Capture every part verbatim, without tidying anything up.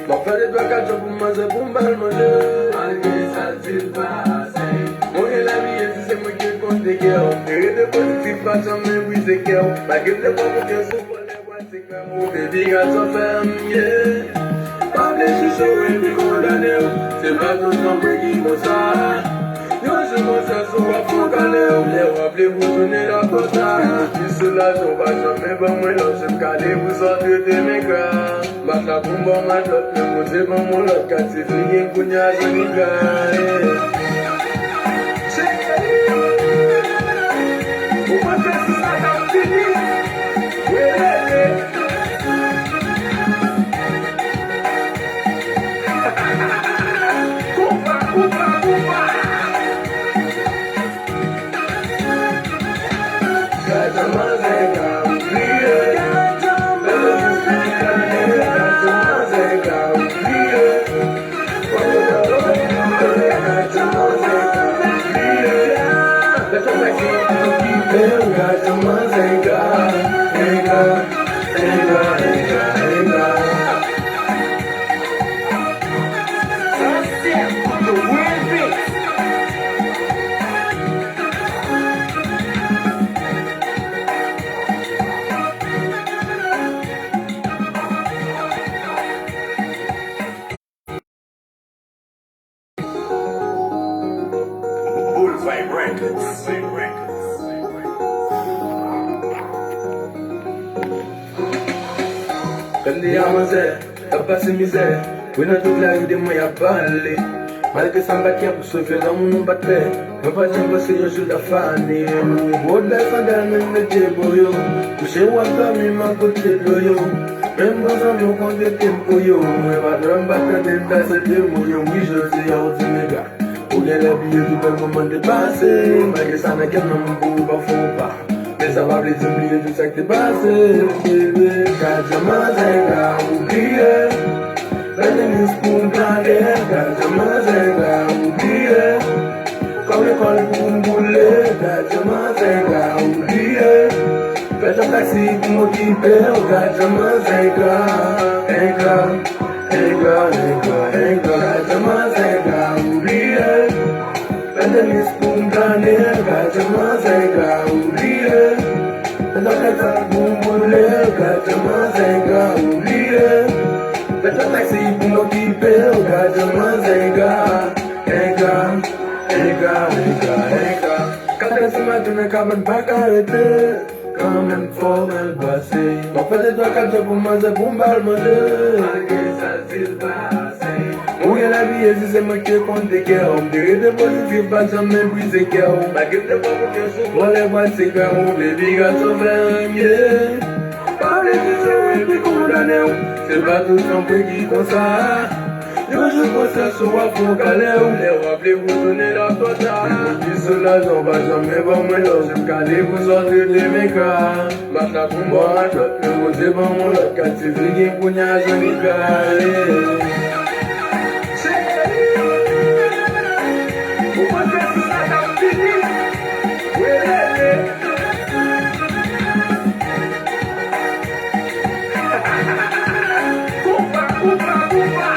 M ap fè de twa kat jou pou manzè, pou m ba l manje. Malgre sa l di l pa ase. Mwen gen lavi e si se mwen ki konte kè w. Te rete pozitif, pa janm brize kè w. Malgre m te pran konfyans ou, vòlè bwat se kè w. Baby, gad sa w fè m ye. Pa vle chouchou epi kondane w. Se pa tout fanm ki konsa. Yon jou konsa, si w ap fè w kale w, lè w ap leve w tounen lakòta. Pi sou lajan w pa janm ban mwen lòt, se m kale pou sa w trete m engra. Bat la pou m ba w matlòt, men Bondye ban m yon lòt, kat se figi m kounye a jwenn li gaye. Cheri, ou panse si sa t ap fini? Welele. Koupa, koupa, koupa. Bull Vibe Records. Kande a manzè, k ap pase mizè. Wi, nan tout lari de mwen y ap pale. Malgre sa, m pa t gen pou sove lanmou nou pa t pè. Mwen pa t janm panse yon jou l t ap fane. Wòd bèl sandal, menm mete boyo. Kouche w ap dòmi, m ap pote dlo yo. Menm bon zanmi w konn rete m pou yo. Mwen pa dòmi, m pa tande, m pase de mo yo. Wi, jodi a w di mega. Ou genlè bliye tout bèl moman de pase. Malgre sa, nan kè m nan m pou ou pa fè w pa. Men sa pa vle di m bliye tout sa k te pase. Bebe, ka jan manzè ka oubliye. Fè tenis pou m plane, ka jan manzè ka oubliye. Kòm lekòl pou m boule, ka jan manzè ka oubliye. Fè jan taksi pou m okipe w, ka jan manzè ka, engra, engra, engra, engra. Ka jan manzè ka oubliye. Fè tenis pou m plane, ka jan manzè ka oubliye. Fè jan taksi pou m boule, ka jan manzè ka oubliye. Fè jan taksi pou m okipe w, ka jan manzè ka, engra, engra, engra, engra. Kat èd si maten nan kabann pa ka rete. Kanmenm fò w al pase. M ap fè de twa kat jou pou manzè pou m ba l manje. Malgre sa l di l pa ase. Ou genlè bliye si se mwen ki te konte kè w. M te rete pozitif, pa janm brize kè w. Malgre m te pran konfyans ou, vòlè bwat se kè w. Baby, gad sa w fè m ye. Pa vle jije w epi kondane w. Se pa tout fanm ki konsa. Yon jou konsa, si w ap fè w kale w. Lè w ap leve w tounen lakòta. Pi sou lajan w pa janm ban mwen lòt. Se m kale pou sa w trete m engra. Bat la pou m ba w matlòt, men Bondye ban m yon lòt. Kat se figi m kounye a jwenn li gaye. Cheri, ou panse si sa t ap fini? Welele. Koupa, koupa, koupa.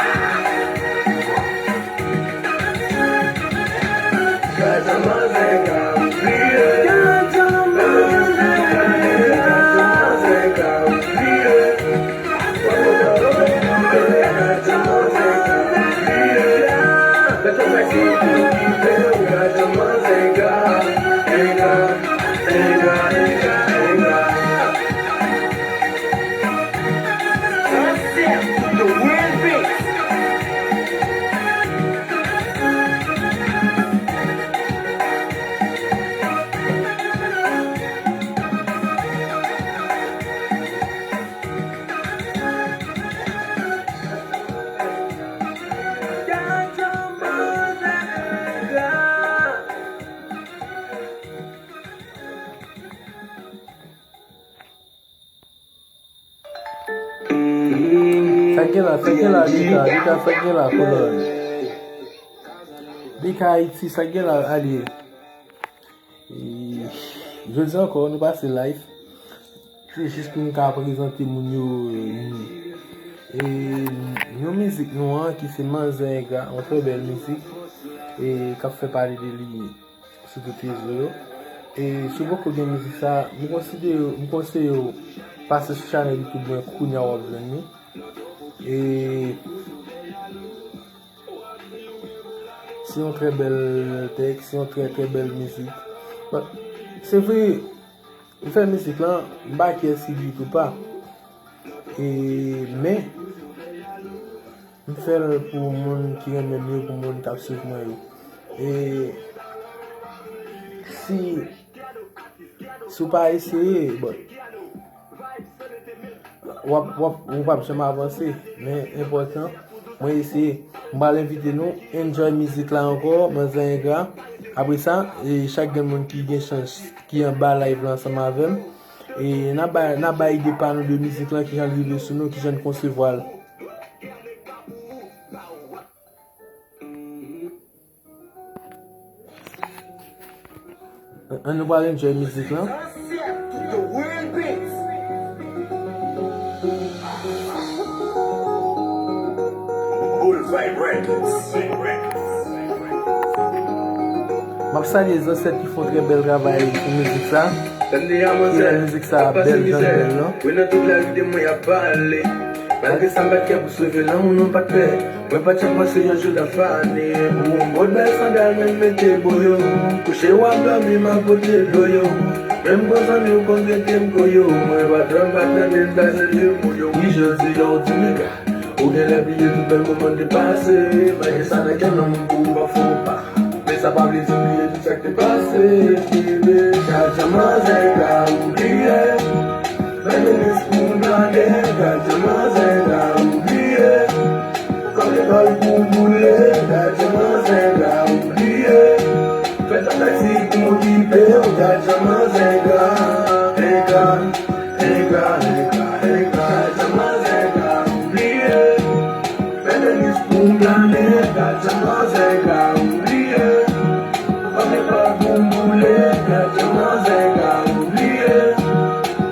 Sa gen la, sa gen la, Deka, Deka, sa gen la, kolòn. Deka Ayiti, sa gen la, ale. E, jodi ankò, nou pase live. Se jis pou nou ka prezante moun yo, e, yon mizik nou an, ki se Manzè Engra, yon trè bèl mizik, e, k ap fè pale de li sou tout rezo yo. E si w poko gen mizik sa, m konsidere, m konseye w pase sou chanèl YouTube mwen kounya w ap jwenn li. E se yon trè bèl tèks, se yon trè, trè bèl mizik. Bon, se vre, m fè mizik lan, m pa kè si li hit ou pa. E, men, m fè l pou moun ki renmen m yo, pou moun k ap swiv mwen yo. E si, si w pa eseye, bon, w ap, w ap, ou p ap janm avanse. Men enpòtan, mwen eseye. M pral envite nou, enjoy mizik la ankò, Manzè Engra. Apre sa, e chak grenn moun ki gen chans, ki anba live la ansanm avè m, e n ap bay, n ap bay ide pa nou de mizik lan, kijan l rive sou nou, kijan n konsevwa l. An, nou pral enjoy mizik lan. M ap salye zansèt ki fè yon trè bèl travay pou mizik sa. Ki fè mizik sa bèl jan l bèl lan. Malgre sa, m pa t kè pou sove lanmou, non, m pa t pè. Mwen pa t janm panse yon jou t ap fane. Pou yon bòt bèl sandal, mwen mete bo yo. Kouche w ap dòmi, m ap pote dlo yo. Menm gwo zanmi w konn rete m ko yo. Mwen pa dòmi, pa tande m plase de mo yo. Wi, jodi a w di mega. Ou genlè bliye tout bèl moman n te pase. Malgre sa, nan kè nonm pou w pa fè w pa. Men sa pa vle di bliye tout sa k te pase. Kenbe, gad jan manzè ka oubliye. Fè minis pou blande, gad jan manzè ka oubliye. Fè lekòl pou boule, gad jan manzè ka oubliye. Fè travay si pou okipe w, gad jan manzè ka, engra, engra, engra, engra, gad jan manzè ka oubliye. Fè minis pou blande, gad jan manzè ka oubliye. Fè lekòl pou boule, gad jan manzè ka oubliye.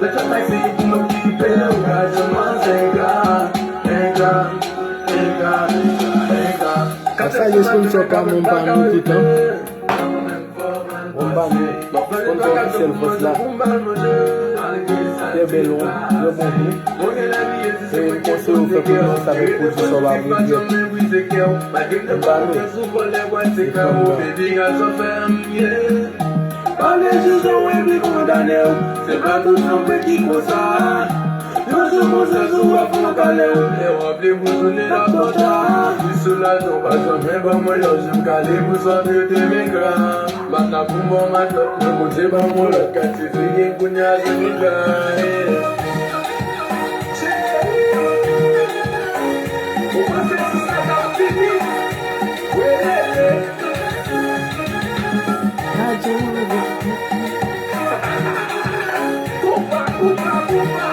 Fè travay si pou okipe w, gad jan manzè ka, engra, engra, engra, engra. Sa e sponsor pa moun pa nou tout tan. Bon, ba nou sponsor ofisyèl fòs la. Trè bèl, trè bon gou. E m konseye w fè pwodui sa, men pwodui sa w ap regrèt. Bon, ba nou. Se fanm nan. Pa vle jije w epi kondane w. Se pa tout fanm vre ki konsa. Yon jou konsa sou w ap fè w kale w. Lè w ap li pou jounen ap twò ta. Li sou lajan w pa janmen ban mwen yon jou m kale pou sa m rete men gra. Matla pou mò matlòt, mwen Bondye ban mwen lòt katye. Fini kounye a, je me gaye. Ou panse ti sa t ap fini? Welele. Koupa, koupa, koupa.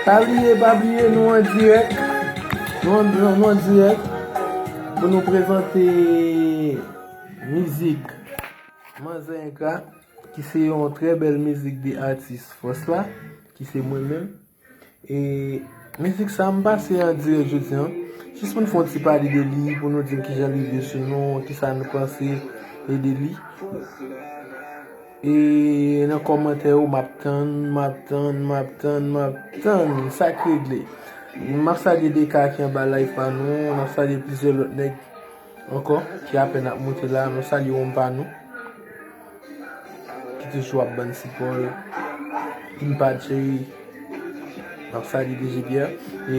Pa bliye, pa bliye, nou an dirèk. Nou an, nou, nou an dirèk pou nou prezante mizik Manzè Engra, ki se yon trè bèl mizik de atis fòs la, ki se mwen menm. E mizik sa m pase an dirèk jodi an, jis pou n fè yon ti pale de li, pou nou di m kijan li rive sou nou, kisa nou panse de li. E nan kòmantè yo, m ap tann, m ap tann, m ap tann, m ap tann, sa k regle. M ap salye Deka ki anba live pa nou, m ap salye plizyè lòt nèg ankò, ki apèn ap monte la, nou salye Wonpa nou, ki toujou ap ban n sipò l, King Patrick, m ap salye D J Pierre, e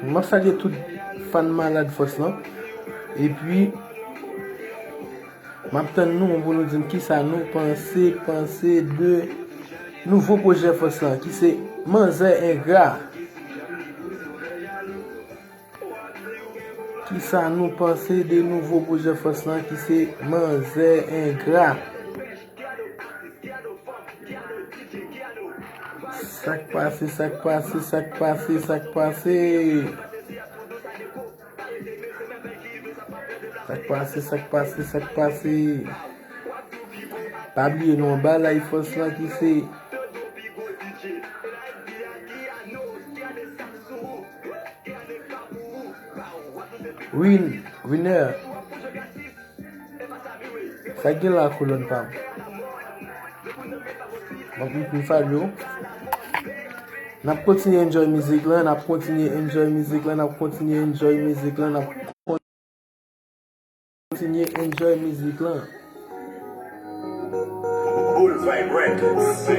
m ap salye tout fan malad fòs lan, epi m ap tann nou pou nou di m kisa nou panse, panse de nouvo pwojè fòs lan, ki se Manzè Engra. Kisa nou panse de nouvo pwojè fòs lan ki se Manzè Engra? Sa k pase, sa k pase, sa k pase, sa k pase? Sa k pase, sa k pase, sa k pase? Pa bliye non, balay fòs lan ki se Win, Winner. Sa k gen la, kolòn pa m? M ap, m salye w. N ap kontinye enjoy mizik lan, n ap kontinye enjoy mizik lan, n ap kontinye enjoy mizik lan, n ap kontinye enjoy mizik lan. Boul Vibe Records.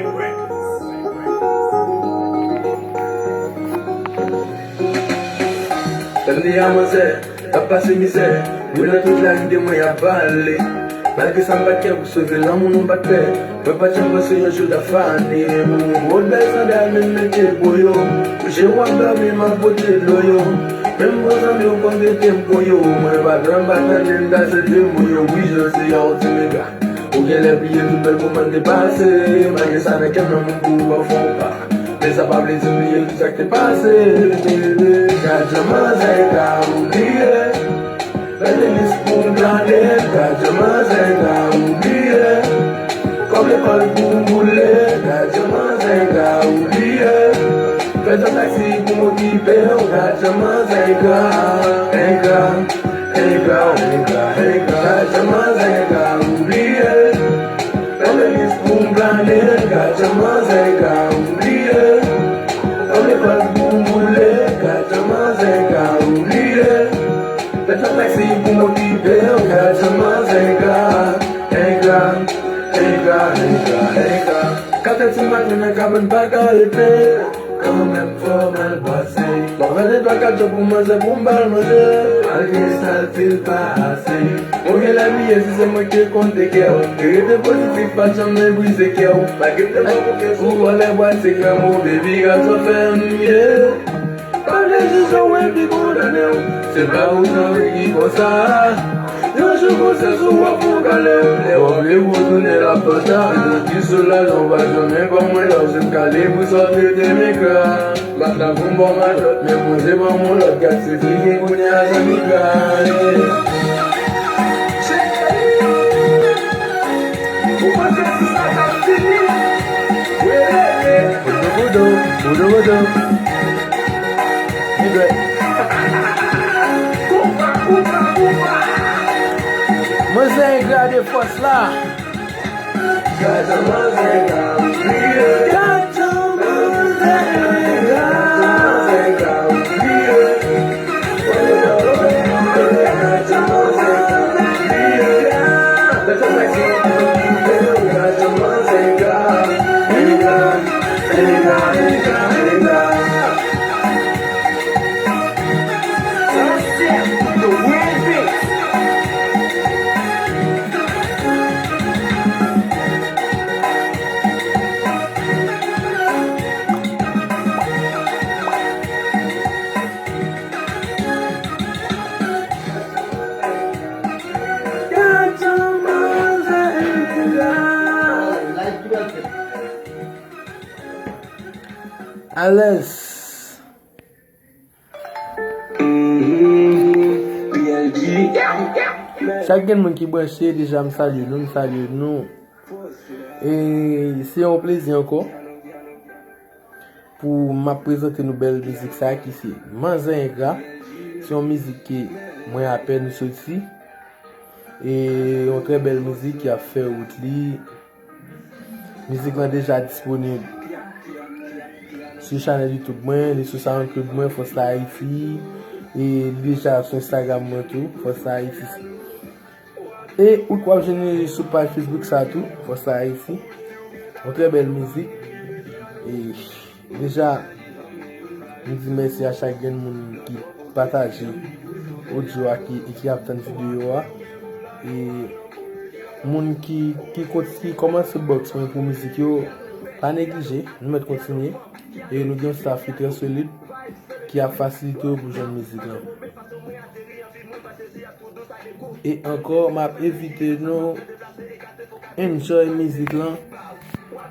Tande a manzè, k ap pase mizè. Wi, nan tout lari de mwen y ap pale. Malgre sa, m pa t kè pou sove lanmou nou pa t pè. Mwen pa t janm panse yon jou t ap fane. Pou yon gwo bèl sandal, menm mete boyo. Kouche w ap dòmi, m ap pote dlo yo. Menm bon zanmi w konn rete m pou yo. Mwen pa dwè m pa tande m ta se de mo yo. Wi, jodi a w ti mega. Ou genlè bliye tout bèl moman te pase. Malgre sa, nan kè m nan moun pou ou pa fè w pa. Men sa pa vle di m bliye tout sa k te pase. Gad jan manzè ka oubliye. Fè lelis pou m plane. Gad jan manzè ka oubliye. Kòb lekòl pou m boule. Gad jan manzè ka oubliye. Fè tan taksi pou m okipe w. Gad jan manzè engra, engra, engra, engra, engra. Gad jan manzè engra oubliye. Fè lelis pou m plane. Gad jan manzè engra oubliye. Fè lekòl pou m boule. Gad jan manzè engra oubliye. Fè tan taksi pou m okipe w. Gad jan manzè engra, engra, engra, engra, engra. Katè ti maten nan kabann pa ka rete. Kanmenm fò m al pase. Mwen vande twa kat jou pou manzè pou m ba l manje. Malgre sa l di l pa ase. Ou genlè bliye si se mwen ki te konn te kè w. Te rete pozitif, pa t janm vle brize kè w. Malgre m te fè w konfyans ou vòlè bwat sekrè m, oh baby, gad sa w fè m ye. Pa vle jije w epi kondane w. Se pa ou jan ki konsa. Yon jou konsa sou w ap fè w kale. Lè w ap leve w tounen l ap fanta. Mwen ki sou lajan w pa janm ban mwen love. Se m kale pou sa w trete m engra. M ap tankou m ba w majòt, men Bondye ban m yon lòt. Gad se fini kounye a, zanmi kale. Ou panse si sa t ap fini? Welele. Bodo, bodo, bodo, bodo. Nèg. Koupa, koupa, koupa. Manzè engra de fòs la. Gad jan manzè ka oubliye. Gad jan manzè engra. Gad jan manzè ka oubliye. Gad jan manzè ka oubliye. Gad jan manzè engra. Engra, engra, engra, engra. Sa se the remix. Alèz. Chak gen moun ki branche, deja m salye nou, m salye nou. E se yon plezi ankò pou m ap prezante nou bèl mizik sa ki se Manzè Engra. Se yon mizik ke mwen apèn soti. E yon trè bèl mizik ki ap fè wout li. Mizik lan deja disponib sou chanèl YouTube mwen, li sou SoundCloud mwen, Fòs La Ayiti. E li deja sou Instagram mwen tou, Fòs Ayiti. E ou k ap jwenn li sou paj Facebook sa tou, Fòs Ayiti. Yon trè bèl mizik. E deja, m di mèsi a chak grenn moun ki pataje odyo a ki, e ki ap tann videyo a. E moun ki, ki, kont- ki kòmanse box mwen pou mizik yo, pa neglije, nou mèt kontinye. E nou gen yon staff ki trè solid, ki ap fasilite w pou jwenn mizik lan. E ankò, m ap envite nou enjoy mizik lan.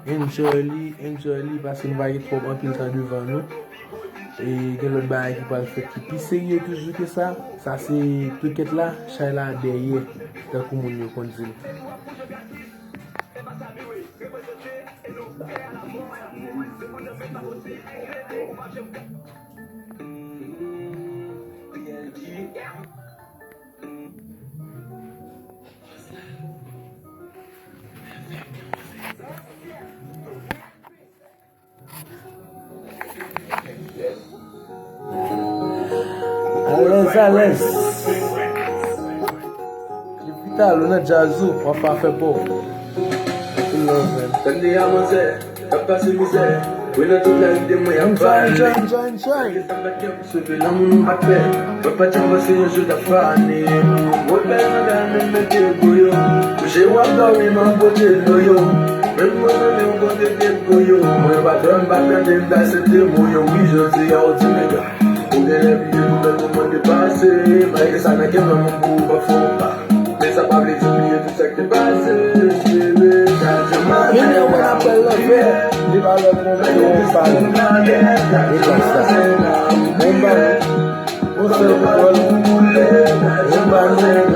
Enjoy li, enjoy li, paske nou pa gen twòp anpil tan devan nou. E gen lòt bagay ki pral fèt ki pi serye toujou ke sa. Sa se toukèt la, chay la dèyè, tankou moun yo konn di l. Alèz, alèz. Vital, ou nan djaz ou, w ap fè afè pa w. Anpil love, man. Tande a manzè, k ap pase mizè. Wi, nan tout lalite mwen y ap pale. Enjoy, enjoy, enjoy. Sove lanmou nou pa t pè. Mwen pa t janm panse yon jou t ap fane. Mwen pè nan kay menm mete pou yo. Kouche w ap dòmi m ap pote dlo yo. Menm mwen zanmi w pote tèt pou yo. Mwen pa dòmi m pa t tande m t aksepte mo yo. Wi, jodi a w di nèg la. Ou genlè bliye tou lè moman te pase. Malgre sa nan kè mwen, mwen pou ou pa fè w pa. Men sa pa vle di bliye tou sa k te pase. Cheve, gadje, manzè. Yon lè wè n ap fè love, li pa lòt moun, se yon pa nou. E konsa. Yon pa nou. Yon sèl kontwòl. Yon pa nou. Yon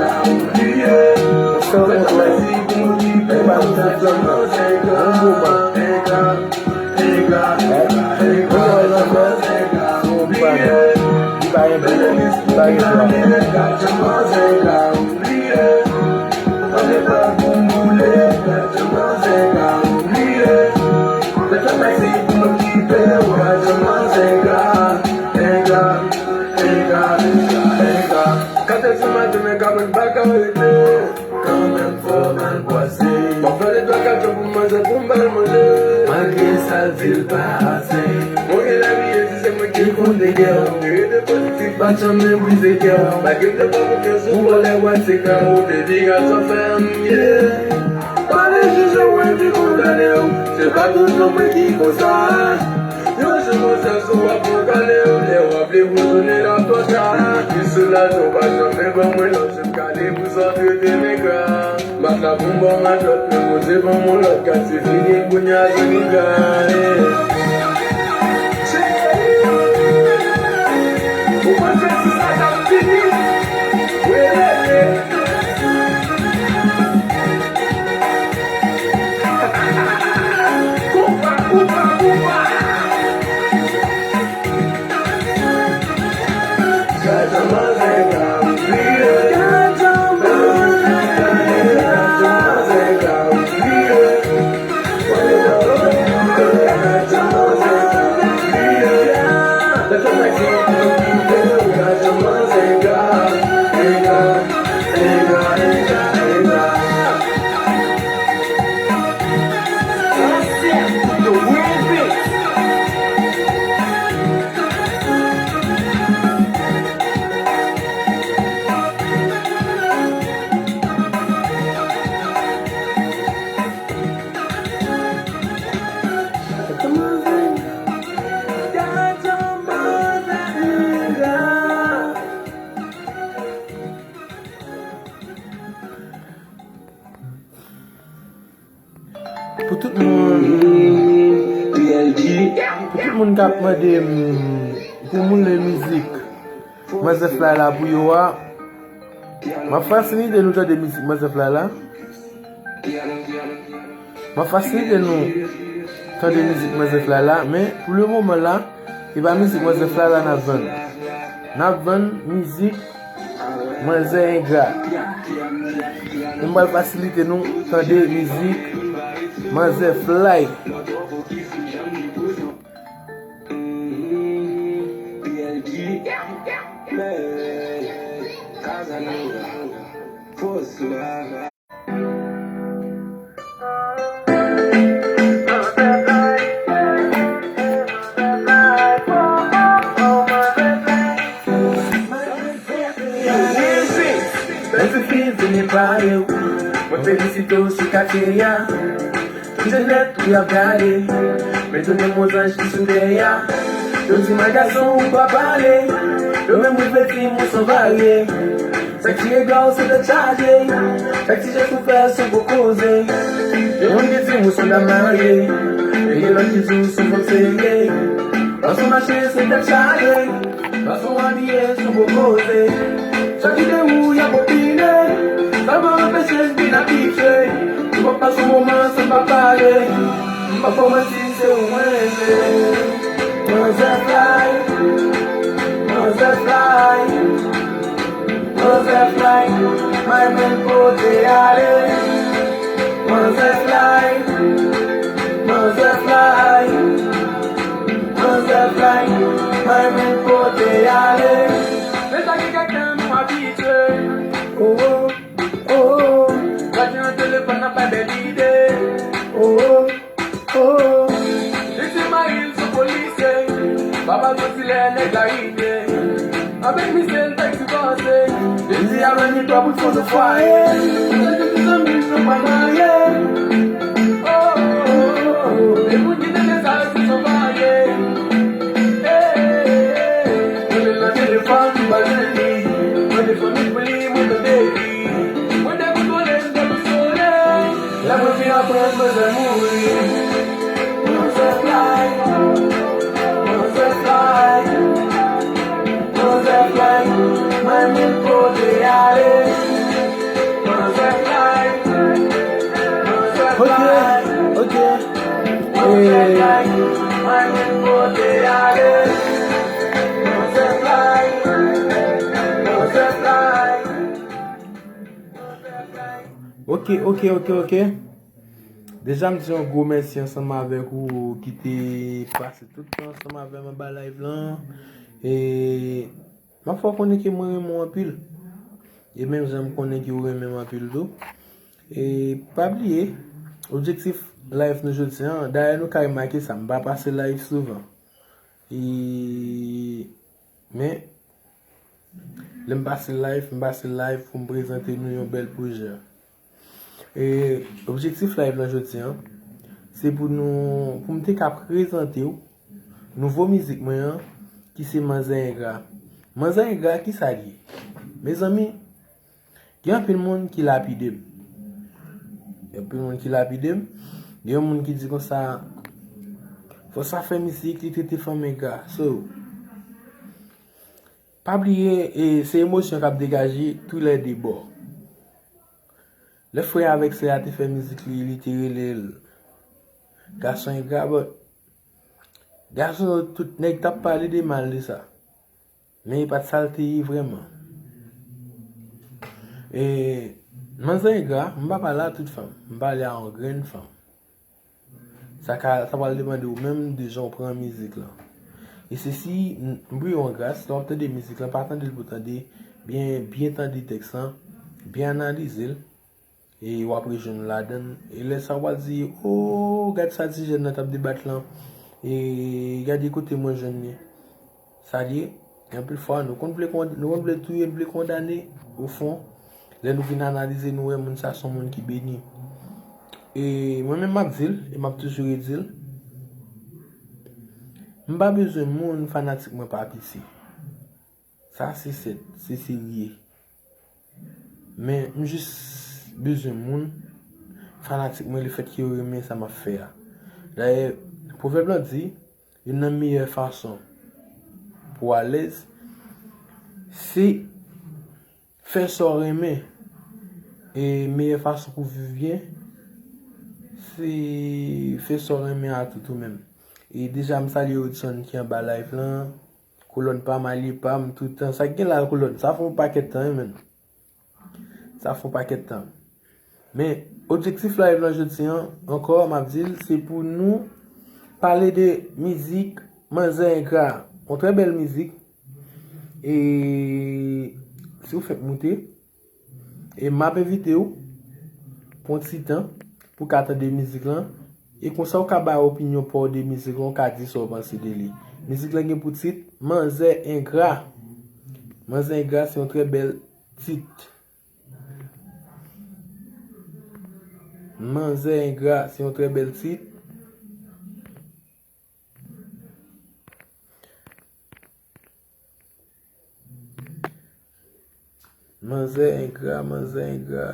sèl kontwòl. Yon pa nou, se sèlman yon moman. Yon lè w nan fè, se yon pa nou. Li pa gen bò, li pa gen dwa. Katè di maten, men ka mwen pa ka rete. Kanmenm, fò m al pase. M ap fè de twa kat jou pou manzè pou m ba l manje. Malgre sa l di l pa ase. Mwen genlè bliye si se mwen ki konn degè. Rete pozitif, pa t janm brize kè. Malgre m te pran konfyans ou, fò lè w ap se ka ou te vin al sa fè m ye. Pa vle jije w epi kondane w. Se pa tout nonm ki konsa. Yon jou manzè sou w ap pran kale w. Lè w ap leve w tounen la pòta. Ki sou la nou pa janm ban mwen lòt. Kale pou sa trete nèg la. Bat la pou m ba w matlòt, men poze ban m yon lòt kat, se fini kounye a, se nèg la, eh. Ou panse si sa t ap fini? Welele. Koupa, koupa, koupa. Pou tout moun, pou tout moun k ap mande m pou m moule mizik Manzè Fly la pou yo a, m ap fasilite nou tande mizik Manzè Fly la. M ap fasilite nou tande mizik Manzè Fly la, men pou le moman la, se pa mizik Manzè Fly la n ap vann. N ap vann mizik Manzè Engra. E m pral fasilite nou tande mizik Manzè Fly. Felisite w sou katye a. Tout jennèt ou ap gade. Men tounen mo zanj ki sou tè a. Yo di m a gason ou pa pale. Yo menm reflechi m ou son varye. Chak ti rega w se tèt chaje. Chak ti jès ou fè se gwo koze. Gen moun ki di m ou son dam marye. E gen lòt ki di m ou son fanm serye. Fason mache se tèt chaje. Fason abiye se gwo koze. Chak ide ou y ap opine. Sa pa anpeche m vin abitye. M p ap pase yon moman san m pa pale. M p ap fè w manti, se ou mwen vle. Manzè fly, manzè fly, manzè fly, mwen menm pote ale. Manzè fly, manzè fly, manzè fly, mwen menm pote ale. Men sa gen kèk tan nou abitye. Oh, oh, oh, oh. Gade nan telefòn nan bay bèl ide. Oh, oh, oh, oh. Li di mari l se polisye. Papa l se dilè nèg la rive. Avèk misye l fèk divòse. Li di avè li twò pou fon de fwaye. Li di zanmi l nou pa marye. Oh, oh, oh, oh. E moun ki te gen sa yo se son varye. Hey, hey, hey, hey. Mwen rele l nan telefòn, m pa jwenn li. Mande fanmi pou li, mwen tande li. Mwen dekontwole, m dekontwole. Lè mwen vin aprann manzè mouri. Manzè fly, manzè fly, manzè fly, mwen menm pote ale. Manzè fly, manzè fly, manzè fly, mwen menm pote ale. Manzè fly, manzè fly. Ok, ok, ok, ok. Deja, m di yon gwo mèsi ansanm avèk ou ki te pase tout tan ansanm avè m anba live lan. E m ap fè w konnen ke mwen renmen w anpil. E menm jan m konnen ke w renmen m anpil tou. E pa bliye, objektif live nou jodi an, dayè nou ka remake sa, m pa pase live souvan. E, men, lè m pase live, m pase live pou m prezante nou yon bèl pwojè. E objektif live lan jodi an, se pou nou, pou m te ka prezante w nouvo mizik mwen an, ki se Manzè Engra. Manzè Engra, ki sa l ye? Mezanmi, gen anpil moun ki lapide m. Gen anpil moun ki lapide m. Gen yon moun ki di konsa, fò sa fè mizik, li trete fanm engra. So, pa bliye, e, se emosyon k ap degaje tou lè de bò. Lè frè avèk sè a te fè mizik li, li te rele l gason engra, but gason yo tout nèg t ap pale de mal de sa. Men e pa t sa l te ye vrèman. E, manzè engra, m pa pale a tout fanm. M pale a yon grenn fanm. Sa ka, sa pral depande ou menm de jan w pran mizik lan. E se si, m, m priye w an gras, lè w ap tande mizik lan, pa tande l pou tande, byen, byen tande tèks lan, byen analize l, e w ap rejwenn w ladan l. E lè sa w pral di, "Oh, gad sa ti jèn nan t ap debat lan, e gade kote mwen jwenn li." Sa l ye, gen anpil fwa, nou konn vle kon-, nou konn vle touye l, vle kondane, ofon, lè nou vin analize, nou wè moun sa se yon moun ki beni. E mwen menm, m ap di l, e m ap toujou redi l, m pa bezwen moun fanatik mwen pa piti. Sa se sèt, se serye. Men m jis bezwen moun fanatik mwen, lefètke yo renmen sa m ap fè a. Dayè, pwovèb lan di, youn nan meyè fason pou w alèz, se fè sa w renmen. E meyè fason pou w viv byen, se fè sa w renmen a tout ou menm. E deja, m salye Hudson ki anba live lan. Kolòn pa m, alye pa m, tout tan. Sa k gen la, kolòn? Sa fè yon pakèt tan, wi, menn. Sa fè yon pakèt tan. Men, objektif live lan jodi an, ankò, m ap di l, se pou nou pale de mizik Manzè Engra. Yon trè bèl mizik. E si w fèk moute, e m ap envite w pou yon ti tan pou w ka tande mizik lan. E konsa w ka bay opinyon pa w de mizik lan, w ka di sa w panse de li. Mizik lan gen pou tit Manzè Engra. Manzè Engra se yon trè bèl tit. Manzè Engra, se yon trè bèl tit. Manzè Engra, Manzè Engra.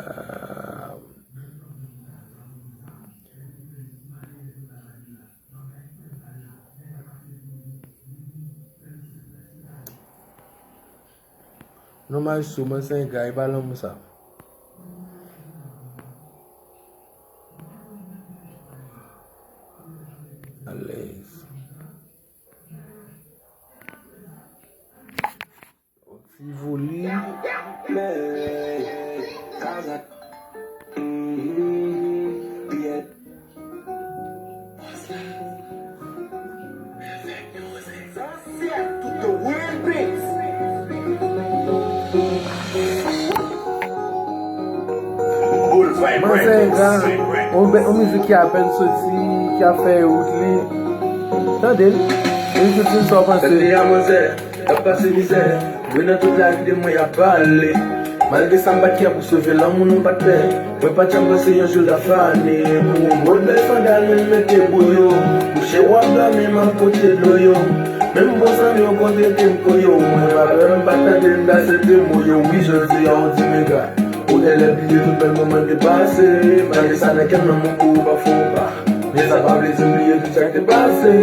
Non, Maestro, Manzè Engra, e pa lanmou sa. Alèz. Ti volim. Manzè Engra, on, be- on mizik ki apèn soti, ki ap fè wout li. Tande l. Epi tout moun, sa w panse? Tande a manzè, y ap pase mizè. Mwen nan tout lari de mwen y ap pale. Malgre sa m pa t kapab pou sove lanmou nou pa t pè. Mwen pa t janm panse yon jou l ta fane. Pou yon bòt bèl sandal mwen mete bouyo. Bouche w ap blame m ap pote dlo yo. Menm bon zanmi w konn trete m koyo. Mwen pa pè m pa tande m ta sete mo yo. Wi jodi a w di m engra. Ou genlè bliye tout bèl moman te pase. Malgre sa nan kè m nan mon kou ou pa fè w pa. Men sa pa vle di m bliye tout sa k te pase.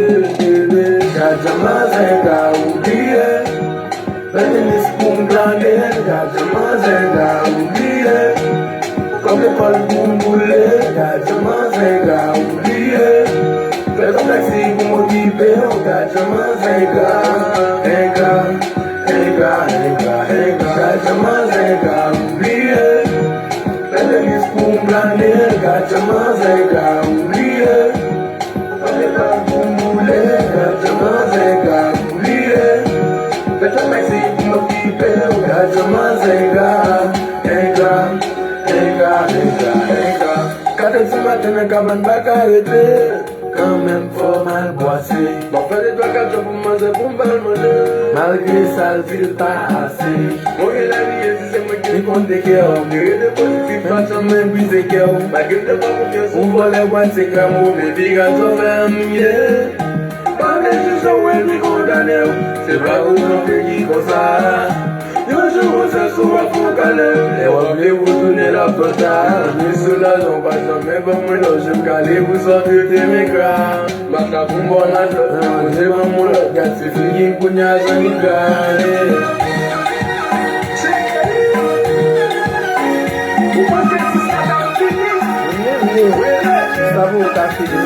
Gad jan manzè ka oubliye. Fè tenis pou m plane. Gad jan manzè ka oubliye. Kòb lekòl pou m boule. Gad jan manzè ka oubliye. Fè konplèks pou m okipe w. Gad jan manzè ka. Engra, engra, engra, engra. Gad jan manzè ka oubliye. Fè tenis pou m plane. Gad jan manzè ka oubliye. Fè lekòl pou m boule. Gad jan manzè ka oubliye. Fè konplèks pou m okipe w. Gad jan manzè ka. Engra, engra, engra, engra. Kat è di maten nan kabann pa ka rete. Kanmenm fò m al bwase. M ap fè de twa kat jou pou manzè pou m ba l manje. Malgre sa l di l pa ase. Mwen gen lari e si se mwen ki konn de kè w. Li rete pozitif, pa janm brize kè w. Malgre m te fè konfyans ou vòlè bwat se kram ou. Men piga zòfè an m ye. Pa vle jije w epi kondane w. Se pa ou nan peyi konsa. Yon jou ou sè sou w ap fè w kale. Lè w ap vle retounen l ap twò ta. Mwen sou lajan w pa janmen ban mwen lòje m kale pou sa w te te men kra. M ap ka pou m bò nan lòt nan poze ban m yon lòt gad se figi m kounye a zanmi kale. Ou panse ti sa t ap fini? Sa pou w ka fini.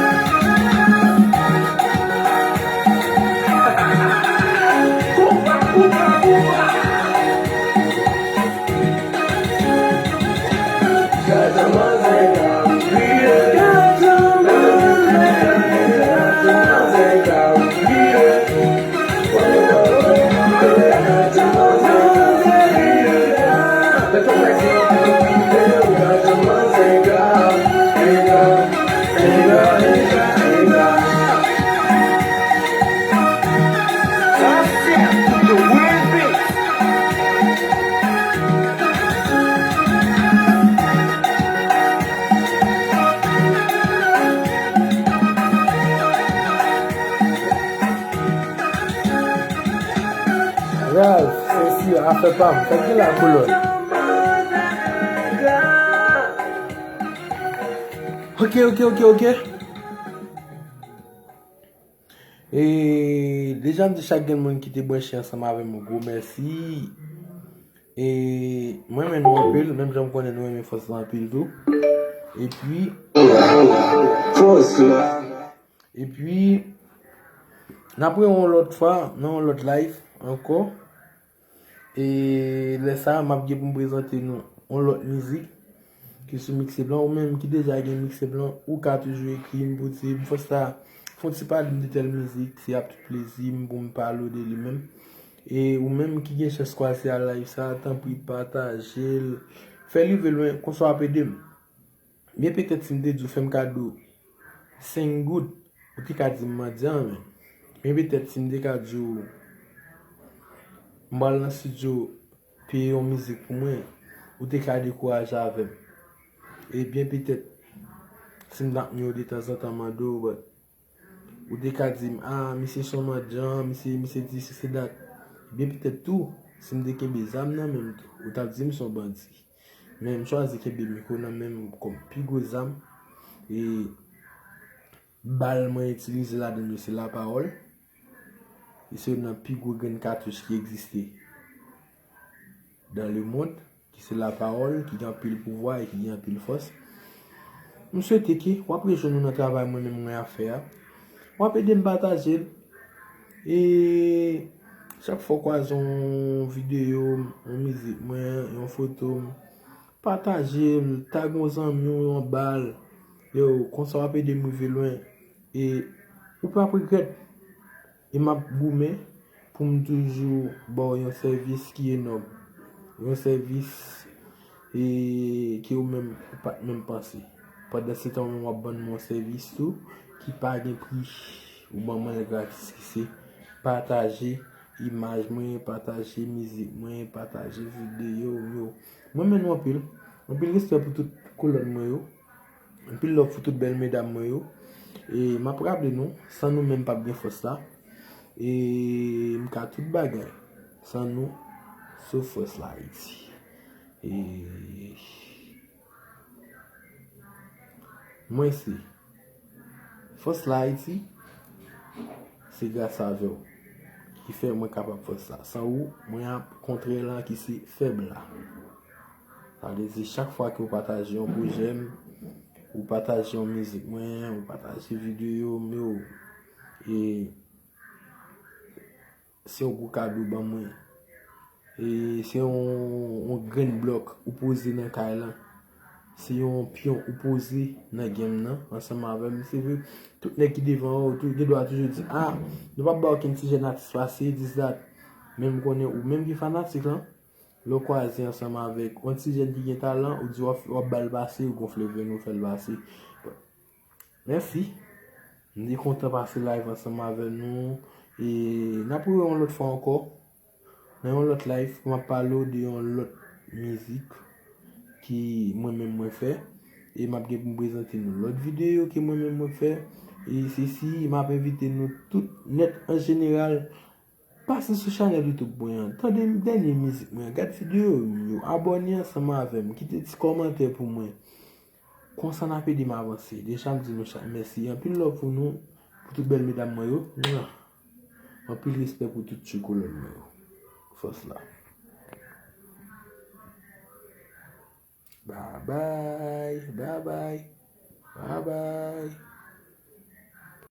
Ralph, sesi afè pa m. Sa ki la koulè? Ok, ok, ok, ok. E deja m di chak grenn moun ki te branche ansanm avè m yon gwo mèsi. E mwen renmen nou anpil, menm jan m konnen nou renmen fòs la anpil tou. Epi, fòs la. Epi, n ap wè yon lòt fwa, nan yon lòt live ankò. E lè sa a, m ap gen pou m prezante nou yon lòt mizik ki sou Mikse Blan. Ou menm ki deja gen Mikse Blan, ou ka toujou ekri m pou di m, fòs la, fè yon ti pale m de tèl mizik, se ap tout plezi m pou m pale w de li menm. E ou menm ki gen chans kwaze a live sa, tanpri pataje l, fè l rive lwen, konsa w ap ede m. Byen petèt si m te di w fè m kado senk goud, ou te ka di m mandyan, men. Byen petèt si m te ka di w m pral nan estidyo, peye yon mizik pou mwen, ou te ka dekouraje avè m. E byen petèt Si m t ap nye w detanzantan mande w, but ou te ka di m, ah, misye se yon mandyan, misye, misye di sesi dat. Ebyen, petèt tou, si m te kenbe zam nan men m tou, ou t ap di m se yon bandi. Men m chwazi kenbe mikwo nan men m kòm pi gwo zam. E bal mwen itilize ladan l yo se lapawòl. E se youn nan pi gwo grenn katouch ki egziste dans le monde, ki se lapawòl, ki gen anpil pouvwa e ki gen anpil fòs. M swete ke w ap rejwenn nou nan travay mwen menm mwen ap fè a. W ap ede m pataje l. E chak fwa w kwaze yon videyo, yon mizik mwen, yon foto m, pataje l, tag yon zanmi w, yon bal. Yo, konsa w ap ede m rive lwen. E ou p ap regrèt. E m ap goumen pou m toujou ba w yon sèvis ki enòm. Yon sèvis e, ke ou menm ou pa t menm panse. Pandan se tan ou menm w ap ban m yon sèvis tou ki pa gen pri. Ou ban mwen l gratis ki se pataje imaj mwen, pataje mizik mwen, pataje videyo m yo. Mwen renmen nou anpil. Anpil respè pou tout kolòn mwen yo. Anpil love pou tout bèl medam mwen yo. E m ap raple nou, san nou menm p ap gen fòs la. E m ka tout bagay. San nou, se fòs la Ayiti. E mwen se fòs la Ayiti, se gras avè w ki fè mwen kapab fè sa. San ou, mwen ap kontrè lan ki se fèb la. Sa vle di chak fwa ke w pataje yon pwojè m, ou pataje yon mizik mwen, ou pataje videyo m yo, e se yon gwo kado ban mwen. E se yon, yon grenn blòk ou poze nan kay lan. Se yon pyon ou poze nan game nan ansanm avè m. Se vre, tout nèg ki devan ou, tou, gen dwa toujou di, ah, nou p ap ba okenn ti jèn atis pase, this, that. Men m konnen ou menm ki fanatik lan, lè w kwaze ansanm avèk yon ti jèn ki gen talan, ou di w ap, w ap ba l pase, ou gonfle venn ou fè l pase. Mèsi. M te kontan pase live ansanm avè nou. E n ap rewè yon lòt fwa ankò. Nan yon lòt live, pou m ap pale w de yon lòt mizik ki mwen menm mwen fè. E m ap gen pou m prezante nou lòt videyo ke mwen menm mwen fè. E se si, m ap envite nou tout nèt an jeneral pase sou chanèl YouTube mwen an, tande dènye mizik mwen an, gad videyo m yo, abòne ansanm avè m, kite ti kòmantè pou mwen. Konsa n ap ede m avanse. Deja m di nou chak mèsi. Anpil love pou nou, pou tout bèl medam mwen yo. Mwa. Anpil respè pou tout tchokolòn mwen yo. Fòs la. Babay, babay, babay.